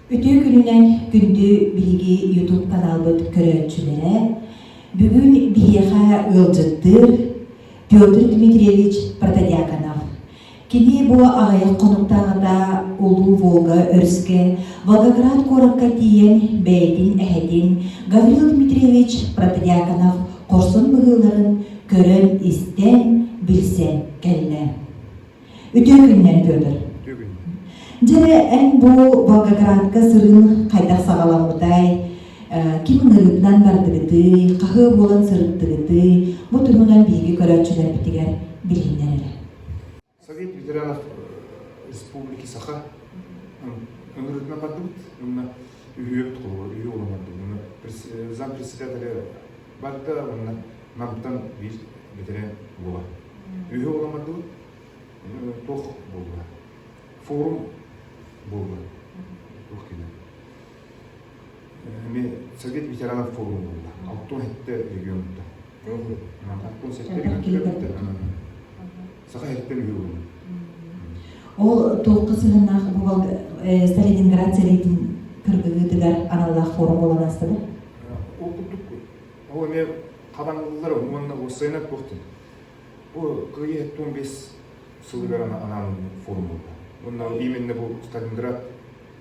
Үтүө күнүнэн күндү биһиги YouTube каналбыт көрөөччүлэрэ! Бүгүн биһиэхэ ыалдьыттыыр Петр Дмитриевич Протодьяконов. Кини бу аҕыйах хонуктааҕыта Улуу Волга өрүскэ Волгоград куоракка тиийэн бэйэтин эһэтин Гаврил Дмитриевич Протодьяконов хорсун быһыыларын көрөн-истэн, билсэн кэллэ. Үтүө күннэр, Петр. Үтүө күн. Дьэ, эн бу Волгоградка сырыын хайдах саҕаламмытай? Ким ыҥырыытынан бардыгытый, хаһыа буолан сырыттыгытый? Бу туһунан биһиги көрөөччүлэрбитигэр билиһиннэр эрэ. Совет ветеранов Республики Саха ыҥырыытынан бардыбыт. Уонна үһүөбүт холобур, үһүө буолан бардыбыт. Уонна зампредседателя барда уонна Намтан биир бэтэрээн буола. Үһү буолан бардыбыт. Туох буолла? Форум буолла. Туох кини? Эмиэ Совет ветеранов форум буолла. 67 регионта. 67 регионта. Саха сириттэн үһү буолла. Ол туохха сыһыаннаах бу Сталининград сэриитин кыргыһыытыгар аналлаах форум буолан ааста да? Ол курдук Ол эмиэ хабаҥыллар уонна уопсайынан туох диэн. Бу Кыайыы 75 сылыгар анаан форум буолла. Уонна именно бу Сталинград,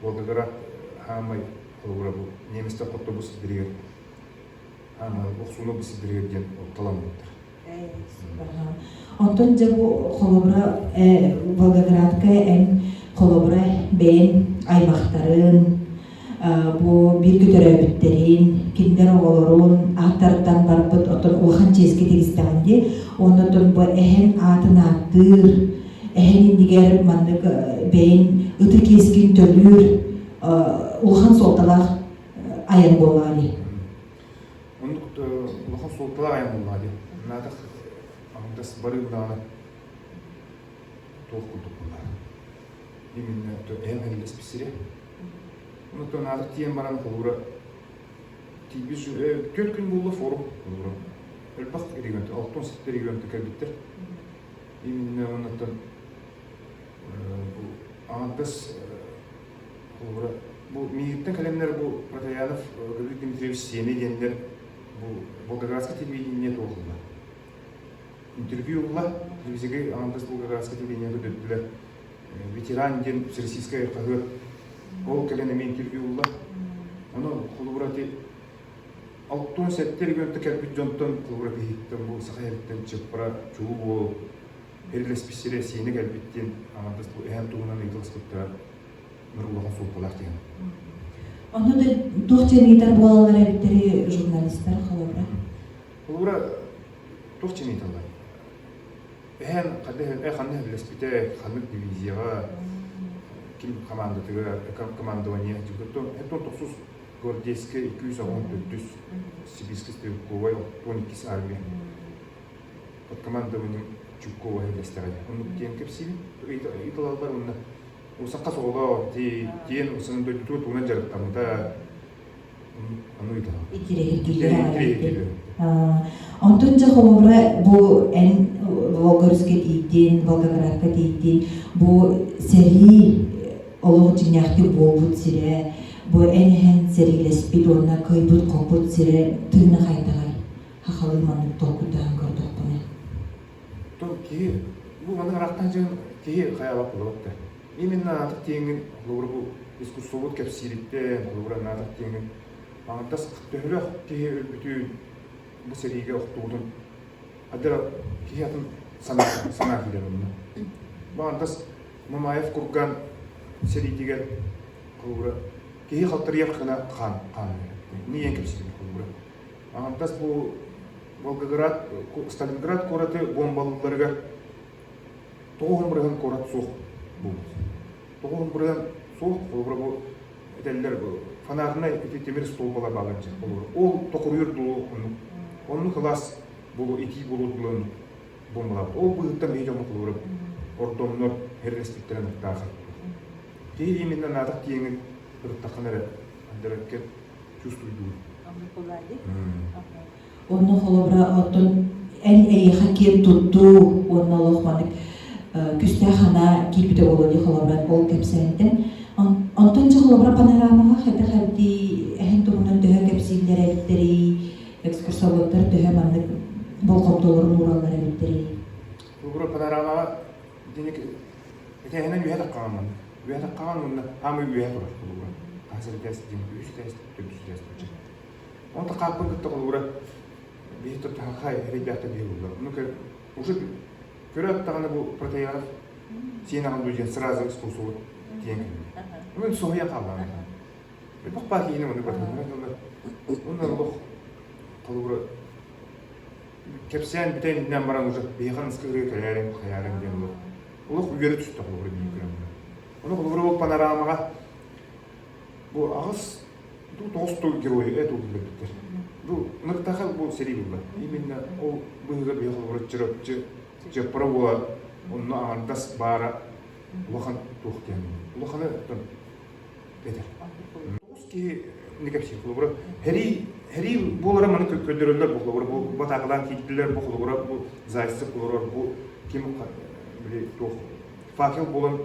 Волгоград хаамай холобура бу немецтэр хоттобу сирдэригэр хаамай охсууну сирдэригэр диэн таламмыттар. Онтон дьэ бу холобура Волгоградка эн холобура бэйэҥ аймахтарын, бу бииргэ төрөөбүттэрин, кинилэр оҕолорун ааттарыттан барбыт оттон улахан чиэскэ тигистэҕин дии. Уонна оттон бу эһэҥ аатын ааттыыр, эһэҥ иннигэр маннык бэйэҥ ытык иэскин төлүүр улахан суолталаах айан буоллаҕа дии. Оннук улахан суолталаах айан буоллаҕа дии. Наадах аҥардас барыым даҕаны туох курдук буоллаҕа. Именно эһэм эһэллэспит сирэ. Онуттан наадах тиийэн баран холобура тиийбит түөрт күн буолла форум холобура. Элбэх регион, 67 регионтан кэлбиттэр. Именно оннуттан бу аҥардас Холобура, бу миигиттэн кэлэннэр бу Протоянов Гаврил Дмитриевич сиэнэ диэннэр бу Волгоградскай телевидение туох ылла? Интервью ылла, телевизорга аҥардас Волгоградскай телевидение көрдөрдүлэр. Ветеран диэн всероссийскай хаһыат ол кэлэн эмиэ интервью ылла. Ону холобура ити 67 регионта кэлбит дьонтон холобура биһиттэн бу Саха сириттэн Чыппара чулуу уол эрилэспит сирэ сиэнэ кэлбит диэн аҥардас бу эһэм туһунан ыйыталаспыттара улахан суолталаах диэн. Онно да туох диэн ыйытар буолаллар эбиттэрий журналистар холобура? Холобура туох диэн ыйыталлар? Эһэм ханна ханна үлэлэспитэ, ханнык дивизияҕа, ким командатыгар, командование, тон тохсус гвардейскай 284 Сибирский стрелковай 12 армия под командованием Чукова үлэлэстэҕэ. Оннук диэн кэпсиибин. Ыйыталаллар уонна Саха оҕолоох диэн сын дойдутугар тугунан дьарыктаммыта ону ыйыталам. Интириэһиргииллэр. Онтон дьэ холобура бу эн Волга өрүскэ тиийдин, Волгоградка тиийдин, бу сэрии олох дьиҥнээхтик буолбут сирэ, бу эн иһэн сэриилэспит уонна кыайбыт-хоппут сирэ тыына хайдаҕай? Хахалыы маннык толкуйдаан көрдөхпүнэ. То киһи бу маны ыраахтан дьон киһи хайаабат буолуот да. Именно аатык тиэҥҥин холобура бу искусствобут кэпсиириттэн холобура наатык тиэҥҥин аҥардас төһөлөөх киһи өлбүтүн бу сэриигэ охтубутун адара киһи атын санаа санаа киирэр онно. Бу аҥардас Мамаев курган сэриитигэр холобура киһи халтарыйар гына хаан хаан ниэн кэпсиир холобура. Аҥардас бу Волгоград, Сталинград куораты буомбалыылларыгар 90% куорат суох буолбут. 90% суох, холобура бу этэллэр бу фонарнай ити тимир столбалар баалар дьэ холобура. Ол токуруйар дуу оннук оннук кылаас буолу итии буолуо дуу оннук буомбалаабыт. Ол быһыттан биһиги дьоммут холобура ордоннор хэрэлэспиттэрин ыртаахай. Киһи именно наадах тиэҥин ырыттаххына эрэ андыракка чувствуйдуур. Онно холобура оттон эн эйиэхэ киэн туттуу уонна олох маннык күүстээх санаа киирбитэ буолуо дии холобура ол кэпсээнтэн. Онтон дьэ холобура панорамаҕа хайдах эрдии эһэн туһунан төһө кэпсииллэр эбиттэрий, экскурсоводтар төһө маннык болҕомтолорун уураллар эбиттэрий? Холобура панорамаҕа итинник этээһинэн үөһэ таххаҕын манна. Үөһэ таххаҕын уонна хаамыы үөһэ турар холобура. Хас этээс диэн үһүс этээс, төрдүс этээс турар. Онтон хааппын кытта холобура биһи туттахай эрэйдээхтэр биһи буллар. Ну уже көрөөт даҕаны бу Протеянов сиэн аҕам диэн сразу экскурсовод диэн кэллим. Мин соһуйан хааллаҕым. Бөх баа киһини оннук барытын. Онно олох холобура кэпсээн бүтэн иннинэн баран уже биһиэхэ ыныскы кэлээрин хайаарин диэн олох олох үөрэ түстэ холобура биир көрөммүн. Ону холобура ол панорамаҕа бу аҕыс бу тоҕус тыл геройу э тугу билбиттэр. Бу ынырыктаха бу сэрии булла. Именно ол быһыыга биһи холобура Чырапчы Чыаппара уола онно аҥардас баара улахан туох диэн улаханы этэр. Тоҕус киһи не кэпсиир холобура һэрии һэрии буолара маны көрдөрөллөр бу холобура бу батаакалаан киирдилэр бу холобура бу Зайцев олорор бу ким били туох факел буолан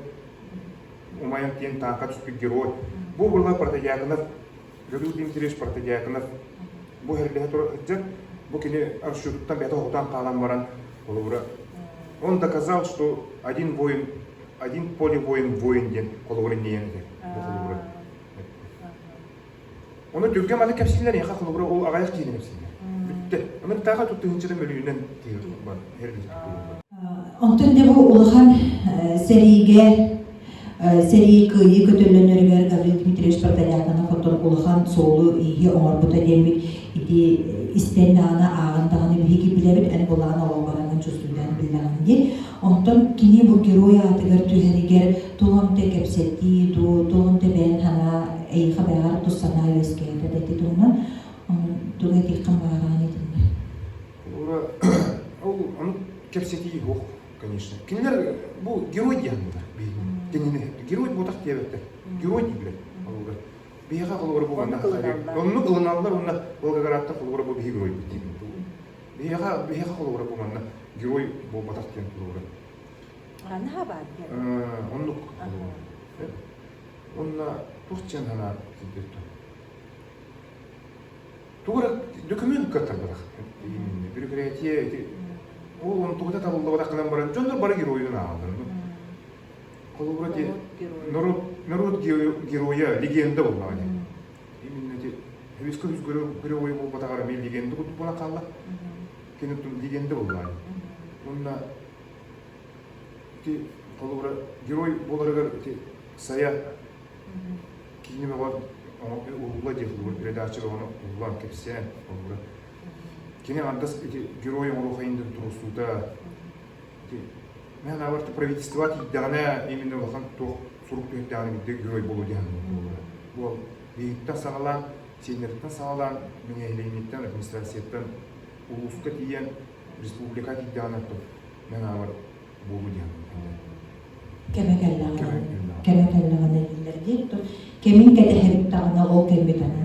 умайан тиэн тааҥка түспүт герой бу буолла Протодьяконов Гаврил Дмитриевич Протодьяконов бу һэрлэһэ турар сылдьар бу кини расчетуттан бэйэтэ оһутан хаалан баран холобура он доказал что один воин один поле воин воин диэн холобура иннийэн этэ бу холобура Ону түргэн маны кэпсииллэр эйиэхэ холобура ол аҕыйах киһини кэпсииллэр. Бүттэ. Аны тааха тут тыһыынчата мөлүйүнэн бар. Онтон дьэ бу улахан сэриигэ сэрии кыайыы көтөллөнөрүгэр Гаврил Дмитриевич Протодьяконов оттон улахан суолу-ииһи оҥорбута диэммит ити истэн даҕаны ааҕан даҕаны биһиги билэбит эн булаан оҕо бараҥҥын чувствуйдаан биллэҕин дии. Онтон кини бу герой аатыгар түһэригэр туох эмтэ кэпсэтии дуу, туох эмтэ бэйэн санаа эйиэхэ бэҕэр тус санаа үөскээтэ да ити туһунан онон тугу этиэххин баҕараҕын итиннэ? Ура, ол ону кэпсэтии суох, конечно. Кинилэр бу герой диэн кинини герой буотах диэбэттэр. Герой дииллэр холобура. Биһиэхэ холобура бу манна оннук ылыналлар уонна Волгоградта холобура бу биһи герой диибит. Биһиэхэ биһиэхэ холобура бу манна герой буолбатах диэн холобура. Наһаа баар диэн. Оннук холобура. Онно туох диэн санаа киирбит Тугу эрэ документ кыаттарбатах. Бюрократия ити ол онтугута табыллыбатах гынан баран дьоннор бары геройунан ааҕаллар. Холобура ити народ народ геройа легенда буоллаҕа дии. Именно ити Хевиско үс геройа буолбатаҕар эмиэ легенда курдук буолан хаалла. Кини легенда буоллаҕа дии. Уонна ити холобура герой буоларыгар ити Сайа киинэ бөҕө уһулла диэх передача бөҕөнү уһуллан кэпсээн холобура кини ардас ити герой оҥоруохайын диэн туруорсуута ити мен санаабар правительство тиийдэҕинэ именно улахан туох сурук түһэрдэҕинэ биирдэ герой буолуо диэн буолара буол биһиттэн саҕалаан сиэннэриттэн саҕалаан нэһилиэнньэттэн администрацияттан улууска тиийэн республика тиийдэҕинэ мен санаабар буолуо диэн Кэмэ кэллэҕинэ кэмэ кэллэҕинэ дииллэр дии. Кэмин кэтэһэбит даҕаны ол кэммит аны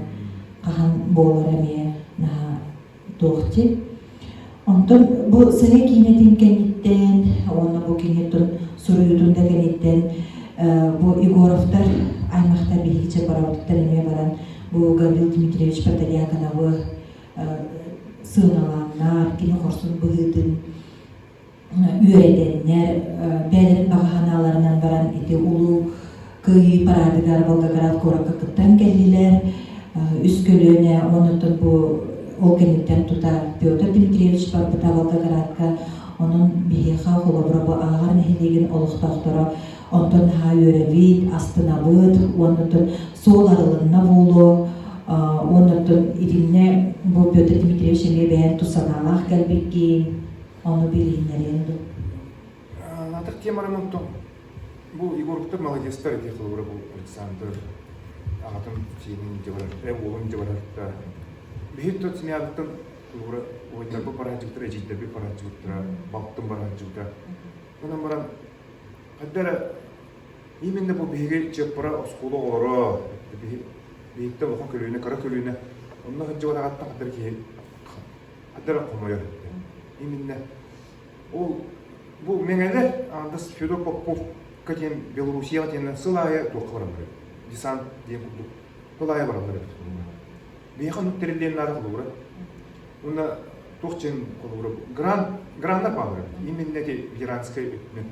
хаһан буолар эмиэ наһаа туох дии. Онтон бу Сыһа киинэтин кэнниттэн уонна бу киниэтин суруйуутун да кэнниттэн бу Егоровтар аймахтар биһиги Чапаровтар эмиэ баран бу Гаврил Дмитриевич Протодьяконовы сыаналааннар, кини хорсун быһыытын үөрэтэннэр, бэйэлэрин баҕа санааларынан баран ити улуу Кыайыы параадыгар Волгоград куоракка кыттан кэллилэр. Үс көлүөнэ оннуттан бу ол кэнниттэн тута Петр Дмитриевич барбыта Волгоградка. Онон биһиэхэ холобура бу Ааҕар нэһилиэгин олохтоохторо онтон наһаа үөрэбит, астынабыт, уоннуттан суол арылынна буолуо, уоннуттан итиннэ бу Петр Дмитриевич эмиэ бэйэн тус санаалаах кэлбиккин, Ону билиһиннэриэн дуу? Атыр темарым онтон бу Егоровтар молодецтар ити холобура бу Александр аҕатын сиэнин илдьэ барар, э уолун илдьэ барар да биһи тот семьябыттан холобура убайдарбыт барааччыбыттара, эдьиийдэрбит барааччыбыттара, балтым барааччыбыта. Онон баран хайда эрэ именно бу биһиги Чыаппара оскуола оҕолоро биһи биһиттэн улахан көлүөнэ, кыра көлүөнэ онно сылдьыбат аҕаттан хаддар киһи Хадара хомойор этэ. Именно ол бу мэҥэлэр аҥардас Федор Попов. диэн Белоруссияҕа диэн сыл аайы туохха бараллар эбит. Десант диэн курдук сыл аайы бараллар эбит. Биһиэхэ оннук тэриллиэн наада холобура. Уонна туох диэн холобура грант граннар бааллар эбит. Именно эти ветеранскай өттүнэн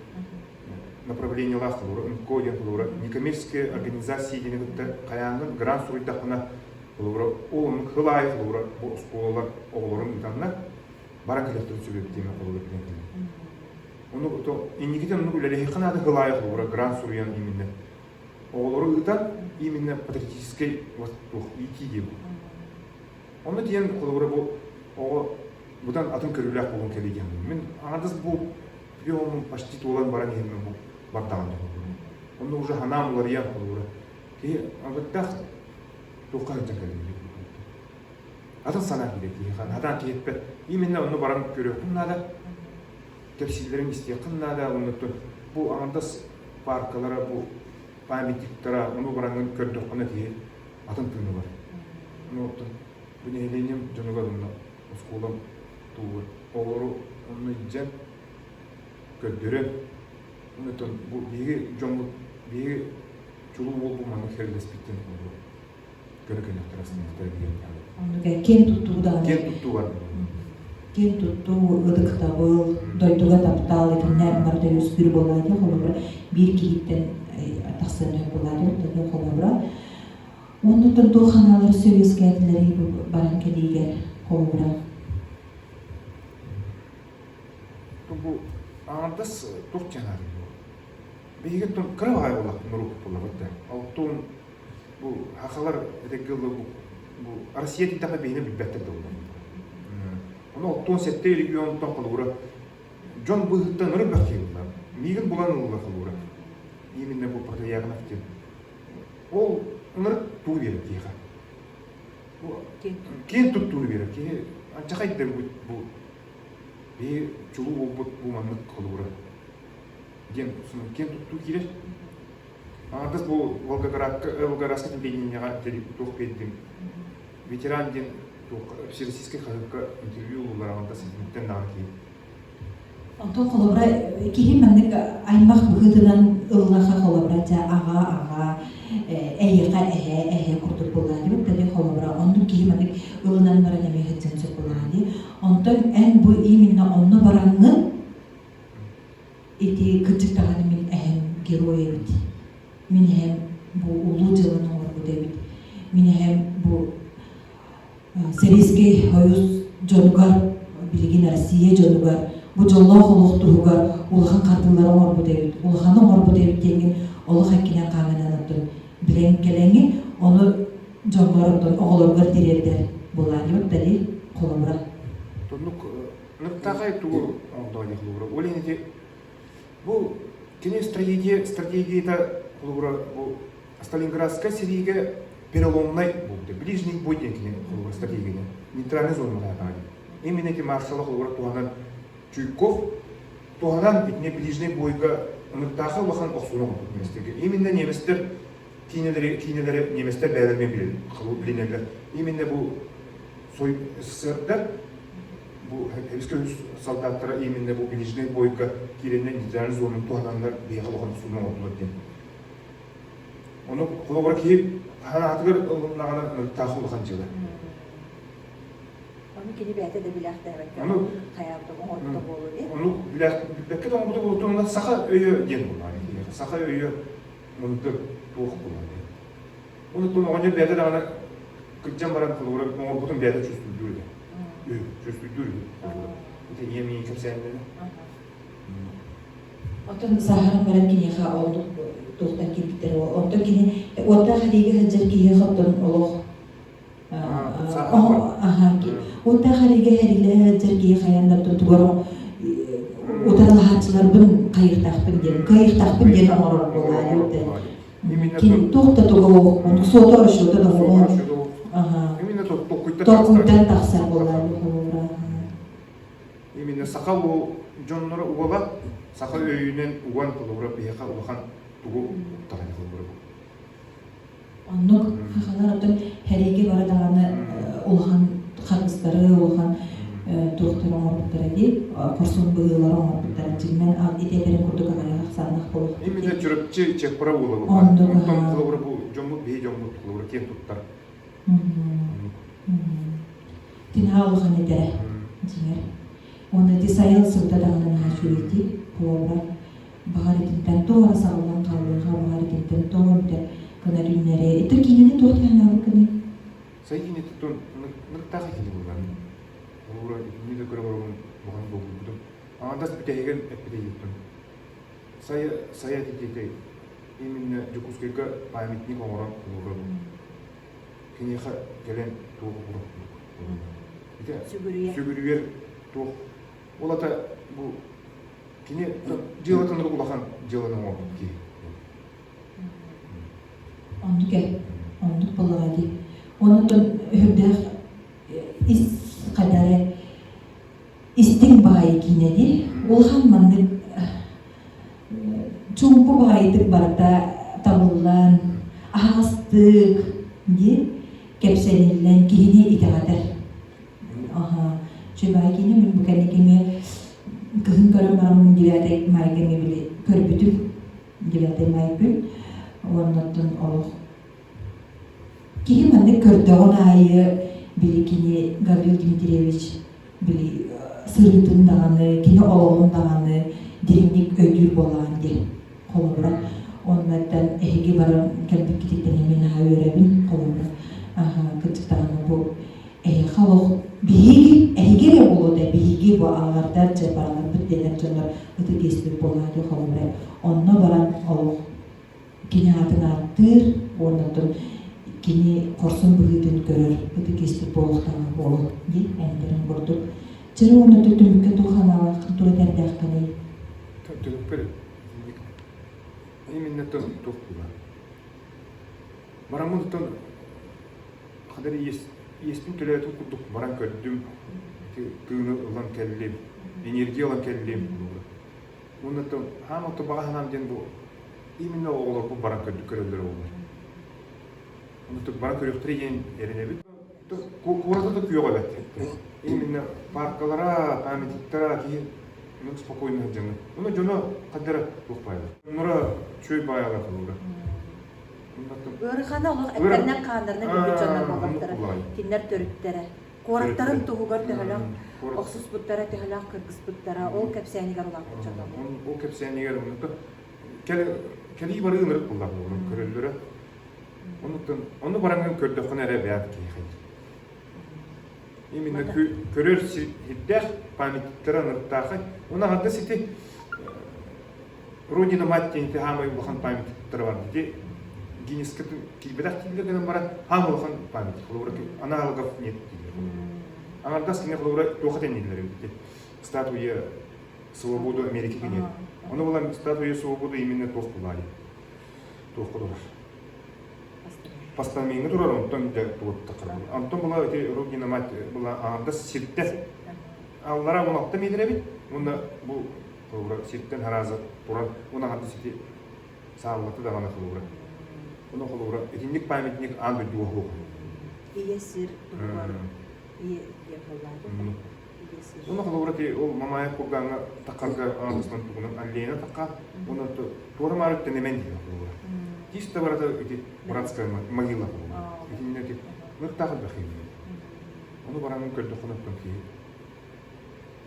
направлениелаах холобура НКО диэн холобура некоммерческая организация диэни кытта хайааҥҥын грант суруйдаххына холобура ол оннук сыл аайы холобура бу оскуолалар оҕолорун ыытаннар баран кэлиэхтэрин сөп эбит диэн холобура билэн кэллим. Ону то инникитин оннук үлэлэһиэххэ наада сыл аайы холобура грант суруйан именно оҕолору ыытан именно патриотическай туох иитии диэн Онно тиийэн холобура бу оҕо бутан атын көрүүлээх буолан кэлии диэн мин аҥардас бу приемум почти туолан баран иһэммин бу бардаҕын холобура. Онно уже ханаам уларыйан холобура. Киһи алыттаах туохха сылдьан кэллим Атын санаа киирэр киһиэхэ, хатаан киһиппэт. Именно онно баран көрүөххүн наада, кэпсииллэрин истиэххин наада, оннуттан бу аҥардас паркалара, бу памятниктара, ону бараҥҥын көрдөххүнэ киһи атын тыын ылар. Ону оттон бу нэһилиэнньэм дьонугар онно оскуолам туһугар оҕолору онно илдьэн көрдөрөн, онтон бу биһиги дьоммут, биһиги чулуу буолбут маннык сэриилэспит диэн холобур көрө кэлиэхтэрэ астыныахтара диэн Оннук киэн туттуу даҕаны. Киэн туттуу бар. Киэн туттуу, ытыктабыл, дойдуга таптал итиннэ барыта үөскүүр буолаати холобура биир киһиттэн тахсан өй буолаати оттон холобура Оннуттан туох ханаалар үөскээтилэрий бу баран кэлиигэр холобура? Бу аҥардас туох диэн бу? Биһиги кыра баҕайы буоллахпыт норуоппут буоллабыт да. Оттон бу хахалар этэргэ дылы бу бу Россия диэтэххэ биһини билбэттэр да буоллар. Ону оттон сэттэ регионтан холобура дьон быыһыттан өрө бөх киһи Миигин булан ылла холобура. Именно бу Протоягнов диэн. Ол ынырык тугу биэрэр киһиэхэ? Киэн туттууну биэрэр киһи анчахай да бу биһи чулуу буолбут бу маннык холобура диэн киэн туттуу киирэр. Аҥардас бу Волгоградка Волгоградскай телевидениеҕа туох биэрдим ветеран диэн туох всероссийскай хаһыакка интервью ыллылар аҥардас итинтэн даҕаны киһи Онтон холобура киһи маннык аймах быһыытынан ыллаха холобура дьэ аҕа аҕа эһиэхэ эһээ эһээ курдук буоллаҕа дии били холобура оннук киһи маннык ылынан баран эмиэ сылдьан сөп буоллаҕа дии онтон эн бу именно онно бараҥҥын ити кырдьык даҕаны мин эһэм герой эбит мин эһэм бу улуу дьыаланы оҥорбут эбит мин эһэм бу Сэбиэскэй Союз дьонугар, билигин Россия дьонугар бу дьоллоох олох туһугар улахан хардыылары оҥорбут эбит, улаханы оҥорбут эбит диэҥҥин олох эккинэн-хааҥҥынан оттон билэн кэлэҥҥин, ону дьоҥҥор оттон оҕолоргор тириэрдэр буолаанньыбыт да дии, холобура. Тоннук ныктаахай тугу оҥордоҕо дии холобура. Ол иһин ити бу кини стратегия стратегията холобура бу Сталинградскай сэриигэ переломнай буолбута. Ближний бой диэн кини холобура стратегияны нейтральный зона аатаҕа Именно эти маршала холобура туһанан Чуйков туһанан итини ближний бойга ыныктааха улахан охсууну оҥорбут немецтергэ. Именно немецтэр киинэлэри киинэлэри немецтэр бэйэлэрин билинэллэр. Именно бу СССР-дар бу Советский Союз солдаттара именно бу ближний бойга киирэннэр нейтральный зонаны туһананнар биһиэхэ улахан охсууну оҥордулар диэн Ону холобура киһи санаатыгар ылыннаҕына ынырыктаах улахан дьыала. Ону кини бэйэтэ да билээхтээбэккэ Ону хайаабыта оҥорбута буолуо дии. Ону билбэккэ да оҥорбута буолуо онно саха өйө диэн буоллаҕа киһиэхэ. Саха өйө мындыр туох буолар диэн. Онуттан оҕонньор бэйэтэ даҕаны кырдьан баран холобура оҥорбутун бэйэтэ чувствуйдуур этэ. Үһү, чувствуйдуур үһү. Ити ийэм миигин кэпсээннэрэ. Оттон сааһыран баран киниэхэ оннук туохтан киирбиттэрэ оттон кини уоттаах эриигэ сылдьар киһиэхэ оттон олох уоттаах эриигэ эриилэһэ сылдьар киһи хайаан да оттон тугар утарылаһааччыларбын хайыахтаахпын диэн кыайыахтаахпын диэн оҥорор буолаа кини туох да туга оннук суота расчета да толкуйтан тахсар буолаа Именно саха дьонноро уола саха өйүнэн уган холобура биһиэхэ улахан тугу уктаҕай холобура бу. Оннук хахалар оттон хэриигэ бары даҕаны улахан харгыстары, улахан туохтары оҥорбуттара дии, хорсун быһыылары оҥорбуттара. Дьиҥинэн ити этэрин курдук аҕыйах ахсааннаах буолуох. Именно. Чурапчы Чеппара уола буолла. Онтон холобура бу дьоммут биһи дьоммут холобура киэн туттар. Тинаа улахан этэрэ дьиҥэр. Уонна ити сайын сылта даҕаны наһаа үчүгэйдик холобура баҕар итинтэн тоҕо эрэ саҕаллан хаалыаха, баҕар итинтэн тоҕо эмитэ гынар үүннэри. Ити киинэни туох диэн Сайын киинэтиттэн нырыктаах киинэ буолла. Холобура итинни да көрө олоробун улахан долгуйбутум. Аҥардас бүтэһигин эппитэ диэттим. Сайа сайа диэки именно Дьокуускайга памятник оҥорон олорор. Киниэхэ кэлэн туох оҥорор Ити сүгүрүйэр туох ол ата бу кини дьыалатын улахан дьыаланы оҥорбут киһи. Оннук ээ. Оннук буоллаҕа дии. Онтон өһүрдээх ис хадары истиҥ баҕайы киинэ дии. Улахан маннык чуумпу баҕайытык барыта табыллан, аһаҕастык дии кэпсэниллэн киһини итэҕэтэр. Аха. Үчүгэй киинэ мин бу кэнники эмиэ кыһын көрөн бараммын девятый майга эмиэ били көрбүтүм. Девятый май күн. Уоннаттан олох Киһи маннык көрдөҕүн аайы били кини Гаврил Дмитриевич били сырыытын даҕаны, кини олоҕун даҕаны дириҥник өйдүүр буолаҕын дии. Холобура, оннуттан эһиги баран кэлбиккититтэн эмиэ наһаа үөрэбин. Холобура, кырдьык даҕаны бу эһиэхэ олох биһиги эһиги эрэ буолуо да биһиги бу аҕалардар дьэ бараларбыт дэнэр дьоннор ытык иэспит буолаа дии холобура онно баран олох кини аатын ааттыыр уонна оттон кини хорсун быһыытын көрөр ытык иэспит буолуохтааҕа буолуо дии энтэрин курдук. Чэрэ уонна түмүккэ туох аналааххын тура этэрдээххиний? Түмүкпэр именно туох буолар. Бараммын оттон хадar иэспин төлөөтүм курдук баран көрдүм. Тыыны ылан кэллим, энергия ылан кэллим. Уонна хаам отто баҕа санаам диэн бу именно оҕолорбут баран көрөллөрө буолар. Онно баран көрүөхтэрэ диэн эрэнэбит. Куората да күөҕэ эбэт. Именно паркалара, памятниктара киһи ну, спокойно сылдьаҥҥын. Ону дьоно хаддара туох баайалар. Оннура чөй баайалар холура. Ыарахана олох эттэринэн хааннарынан билбит дьоннор буоллахтара. Кинилэр төрүттэрэ. Куораттарын туһугар төһөлөөх охсуспуттара, төһөлөөх кыргыспыттара, ол кэпсээнигэр улааппыт дьоно. Ол кэпсээнигэр кэлии барыы ынырык буоллаҕа көрөллөрө. Оннуктан ону бараҥҥын көрдөххүнэ эрэ бэйэт киһиэхэ. Именно көрөр сирдээх памятниктара ынырыктаахай. Уна ханта сити Родина мать диэн хаамай улахан памятниктара бар. Ити Гиннеске киирбэтэх дииллэр гынан баран хаам улахан памятник. Холобура аналогов нет дииллэр. Аҥардас кини холобура туоха тэнниллэр эбит. Статуя свободу Америки кини. Ону булан статуя свободу именно туох булаайы. Туохха турар. Постамиҥҥа турар, онтон дьэ туоттахха. Онтон була ити Родина мать була аҥардас сирдэ. Аллара 16 метр эбит. Уонна бу холобура сиртэн харааза туран унаҕанды сити сааллата даҕаны холобура. Ону холобура итинник памятник аан дойдуга суох. Ийэ сир туһугар ийэ диэн буоллаата. Ийэ сир. Уна холобура ти ол Мамаев кургаҥҥа таххарга ааныстан тугунан аллеяна тахха уна туора маары тэнэмэн диэн холобура. Тис да барата ити братская могила холобура. Итиннэ ити ныртаах элбэх Ону баран көрдөххүнэ оттон киһи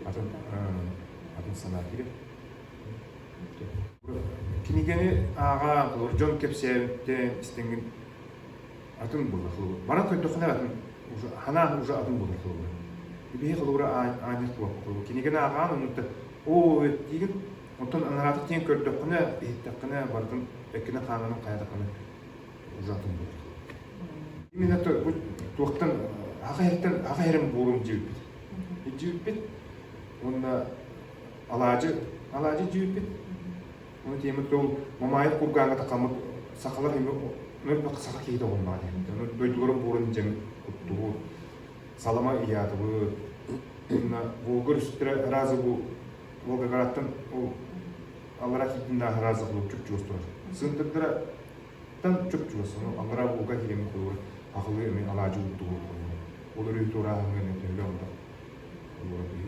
атын атын санаа киирэр. Кинигэни ааҕа холобур дьон кэпсээбиттэн истэҥҥин атын буолар холобур. Баран көрдөххүнэ атын уже ханаан уже атын буолар холобур. Биһи холобура аанньах туох холобур. Кинигэни ааҕаан оннуттан оо диигин онтон анараатык тиийэн көрдөххүнэ иһиттэххинэ барытын эккинэ хаанынан хайатаххына уже атын буолар. Именно бу туохтан аха иһиттэн аха иһэрин буолуом диэбиппит. Дьиэбиппит уонна алаадьы алаадьы дьиэбиппит. Ону тиэмэт ол Мамаев кургааҥҥа тахаммыт сахалар эми мөлбөх саха киһитэ оҕуннаҕа диэн. Дойдуларын буорун дьэҥ куттубут, салама ыйаатыбыт. Уонна Волга өрүстэрэ разы бу Волгоградтан ол аллараа киирдиннээх разы чуп-чугас турар. Сыынтырдара Тан чуп-чугас, ону аллараа Волга киирэммит холобур аҕылыы эми алаадьы уурдугу ол өрүү туорааһыҥҥа эмиэ төһөлөөх элбэх олорор киһи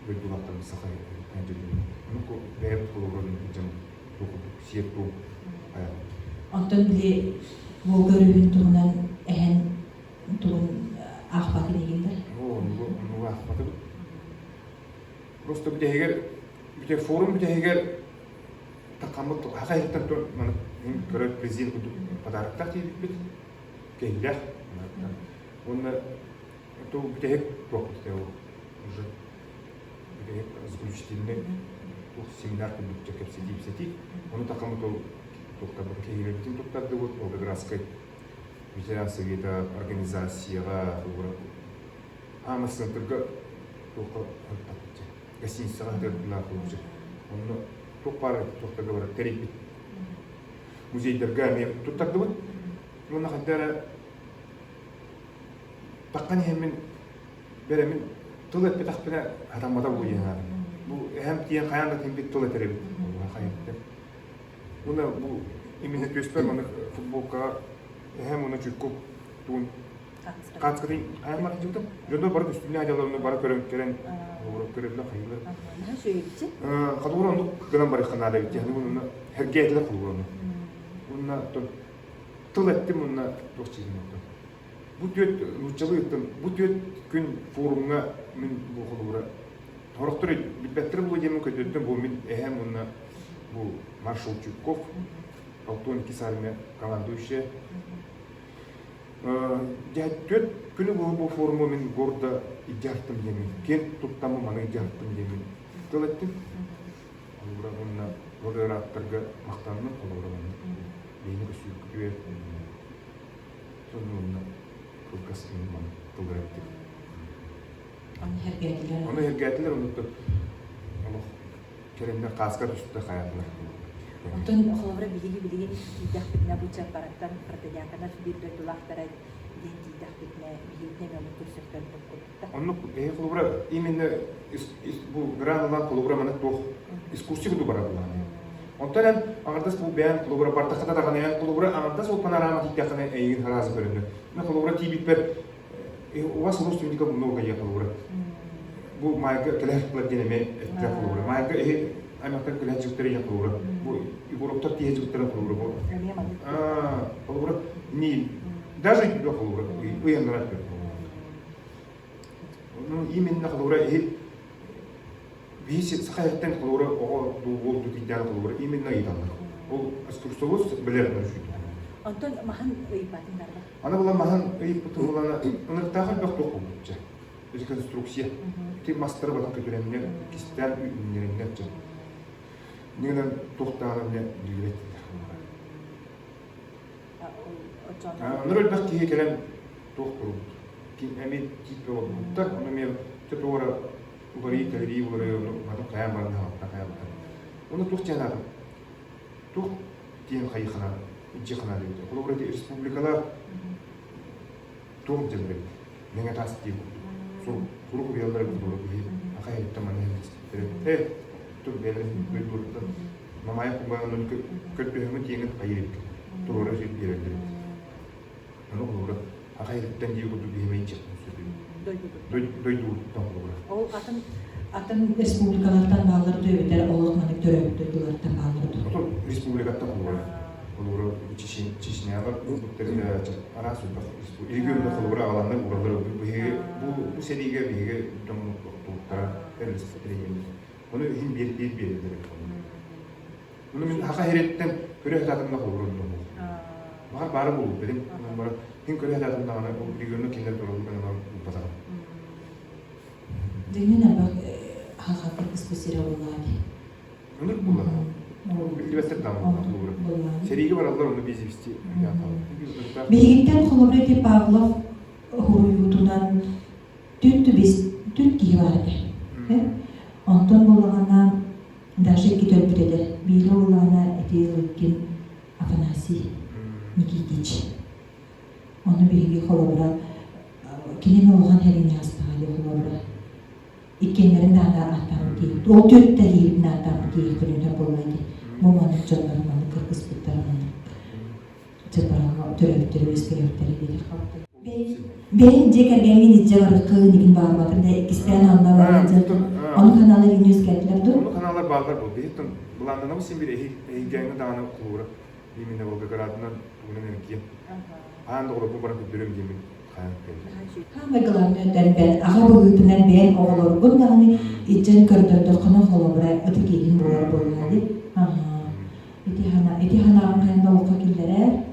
дойдулаахтарбыт саха дьонун. Ону бэйэбит холобурун дьон. туох курдук сиэр-туом айаҕын. Онтон били Волга өрүһүн туһунан эһэн тугун аахпатын игин да? Оо, оннугу оннугу аахпатыбыт. Просто бүтэһигэр бүтэ форум бүтэһигэр таххаммыт хаха иһиттэн тур маны көрөр президент курдук подароктаах тиийбиппит кэһиилээх уонна ту бүтэһик туохпут этэ ол уже бүтэһик заключительный туох семинар курдук дьэ кэпсэтии кэпсэтии ону таххаммыт ол туохтарбытын кэһиилэрбитин туттардыбыт Волгоградскай ветеран совета организацияҕа Аамас центрга туохха гостиницаҕа сытыардылаах холобуча. Онно туох баар туохтарга барар тэрийбит. Музейдарга эмиэ туттардыбыт. Уонна хайда эрэ таххан иһэммин бэрэмин тыл эппэтэхпинэ хатаммата буолуо диэн санаатым. Бу эһэм тиийэн хайаан да тиийбит тыл этэр эбит. Хайыттым. Уонна бу именно түөспэр маннык футболкаҕа эһэм уонна Чуйков тугун Хаацкатын хайан сылдьыбытым. Дьоннор бары көстүүннээх дьалларны бары көрөн кэлэн көрөллөр хайыылар. Наһаа үчүгэйбит. Холобур оннук гынан барыахха наада эбит. Яғни уонна hergeetилер холобур ону. Уонна тыл эттим уонна туох чиһин оттон. Бу түөт нууччалыы ыттым. Бу түөт күн форумҥа мин бу холобура Сорохтор билбэттэр буолуо диэммин көтөттүм. Бу мин эһэм уонна бу маршал Чуйков, полковник армия командующая. Дьэ, түөрт күнү быһа бу форуму мин гордо илдьэ диэммин, киэн туттаммын маны илдьэ диэммин тыл эттим. Холобура уонна лауреаттарга махтанным, холобура маннык бэйэни көссүүргүтүгэр сонно уонна кылгас маннык тыллар эттим. Ону иһэргээтилэр. Ону иһэргээтилэр, оннуттан олох кэлэннэр хааска түстэ хайаатылар. Оттон холобура биһиги билигин тиийдэхпитинэ бу Чарбараттан Протодьяконов биир дойдулаахтара диэн тиийдэхпитинэ биһигитин эмиэ оннук көрсөхтөрбүт курдук Оннук эһи холобура именно бу гран ылан холобура маны туох экскурсия курдук барар буолааны. Онтон эн аҥардас бу бэйэн холобура бардаххына даҕаны эн холобура аҥардас ол панорама тиийдэххинэ эйигин хараазы көрөннөр. Мен холобура тиийбиппэр у вас родственников много я холобура. Бу майга кэлэр диэн эмиэ эттэ холобура. Майга эһи аймактар кэлэр дьүктэр я холобура. Бу Егоровтар тиһэ дьүктэр холобура бу. Холобура не даже холобура ыйаннара Ну именно холобура эһи биһи саха иһиттэн холобура оҕо дуу уол дуу тиийдээн холобура именно ыйыталлар. Ол экскурсовод билэр Онтон маһын ыйбатын барба. Аны була маһын ыйыппытын булана ынырыктаах элбэх туох буолбутча. Реконструкция. Ити мастары батан көтүрэннэр, кистээн үүннэрэннэр дьон. Нигынан туохтааҕын эмне билбэт. Ыныр элбэх киһи кэлэн туох турбут. Эмиэ тиип олорбуттар, ону эмиэ туора уларыйыы тэлэрии уларыйыы ону батан хайаан баран хаалта хайаабыта. Ону туох диэн туох диэн хайыхана дьиэхана диэбит. Холобура ити республикалар туох диэн эбит. Мэҥэ таас диир курдук. Сурук сурук уруйаллар эбит холобура биһи аха иһиттэн манна иһиттэрэ. Э, тур бэйэлэрин дойдуларыттан Мамаев кумбаанын көрдөһөҥҥүн тиэҥин хайыр эбит. Туруора сир биэрэллэр эбит. Ону холобура аха иһиттэн диир курдук биһи мэйин чехтэн сөбүн. Дойдубуттан холобура. Ол атын Атын республикалартан бааллар дуу эбэтэр олох маннык төрөөбүт дойдулартан бааллар дуу? Отон республикаттан холобура. Холобура Чечняҕа араас элбэх регионда холобура аҕаланнар уураллар биһиги бу бу сэриигэ биһиги дьоммут охтубуттара эрэллэр Ону иһин биир биир биэрэллэр эбит. Ону мин хаха иһириттэн көрө сатаатым да холобура онно Баҕар баара буолуо билим. Онон бары иһин көрө сатаатым даҕаны ол региону кинилэр тураллар гынан булбатаҕым. Дьиҥинэн элбэх хаха кыргыспыт сирэ буоллаҕа дии. Ынырык буоллаҕа. Биллибэттэр даҕаны холобура. Сэриигэ бараллар онно безвести Биһигиттэн холобура ити Павлов уһуруйуутунан түт түбис түт киһи баар этэ. Онтон буоллаҕына даже икки өлбүт этэ. Биирэ буоллаҕына ити Лыткин Афанасий Никитич. Ону биһиги холобура кинини улахан сэриини астаҕа дии холобура. Иккиэннэрин даҕаны ааттаабыт киһи. Ол түөрт киһибитин ааттаабыт киһи көрүнэр буолла ити. Бу маннык дьоннор маннык кыргыспыттара маннык чапараҥҥа төрөөбүттэрэ үөскээбиттэрэ диэтэх. Бэйэҥ дьиэ кэргэҥҥин илдьэ барыаххын игин баҕарбатым да иккистээн онно баран дьэ ону ханаалар иҥнэ үөскээтилэр дуо? Ону ханаалар бааллар буол. Биһиттэн былааннанабыт син биир эһигээҥҥэ даҕаны холобура именно Волгоградынан тугунан эргийэн аан да олорбун баран көрдөрөм диэммин хаан кэллим. Самое главное бэл аҕа быһыытынан бэйэҥ оҕолоргун даҕаны илдьэн көрдөрдөххүнэ холобура ытык иһин буолар буоллаҕа дии. Ити хана ити ханаҕын хайан да олоххо киллэрэр.